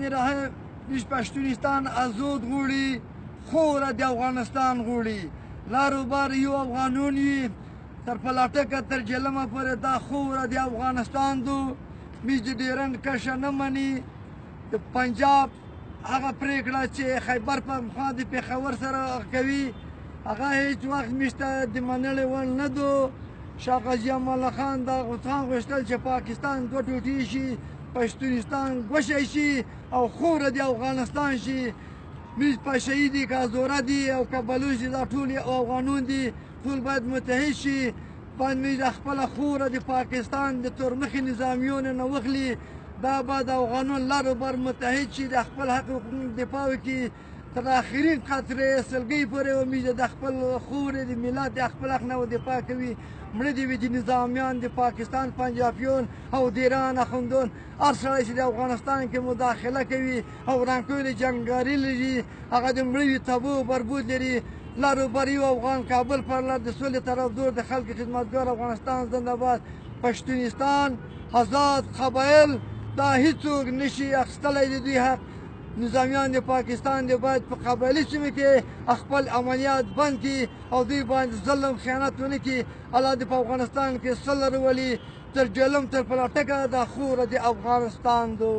الرحیم. میش پښتونستان ازاد غوړي، خوره د افغانستان غوړي. لارو بار یو افغانون یي، تر پلاټکه تر جلمه پورې دا خوره د افغانستان دو. میش د ډیرن کشه نه مني. د پنجاب هغه پرېکړه چې خیبر پښتونخوا د پېښور سره کوي، هغه هیڅ وخت میش ته د منلې وړ نه دو. شاه غازي امان الله خان دا غوښتن غوښتل چې پاکستان دوه ټوټې شي، پښتونستان ګوښی شي او خوره د افغانستان شي. میز پشهیي دي که هزاره دي او که بلوچ دي، دا ټول افغانون دي، ټول باید متحد شي. باید میز خپله خوره د پاکستان د تورمخې نظامیونو نه وخلي. دا باید افغانون لر او بر متحد شي، د خپل حق حقوق دفاع وکړي تر آخرین قطرې سلګۍ پورې. میز د خپل خورې د ملت د خپل حق نه دفاع کوي. مړه دې وي د نظامیان د پاکستان، پنجابیون او د ایران اخوندون. هر سړی چې د افغانستان کې مداخله کوي او ورانکوي جنګاري لري، هغه د مړه وي، تبو بربود لري. لر او بر یو افغان، کابل پر لار د سولې طرفدار، د خلکو خدمتګار. افغانستان زنده باد. پښتونستان آزاد قبایل دا هیڅوک نشي اخیستلی د دوی حق. نظامیان د پاکستان دی باید په قبایلي سیمې کې خپل عملیات بند کړي او دوی باندې ظلم خیانت ونه کړي. الله دې په افغانستان کې سوله راولي. تر جلم تر پلاټکه دا خوره د افغانستان دو.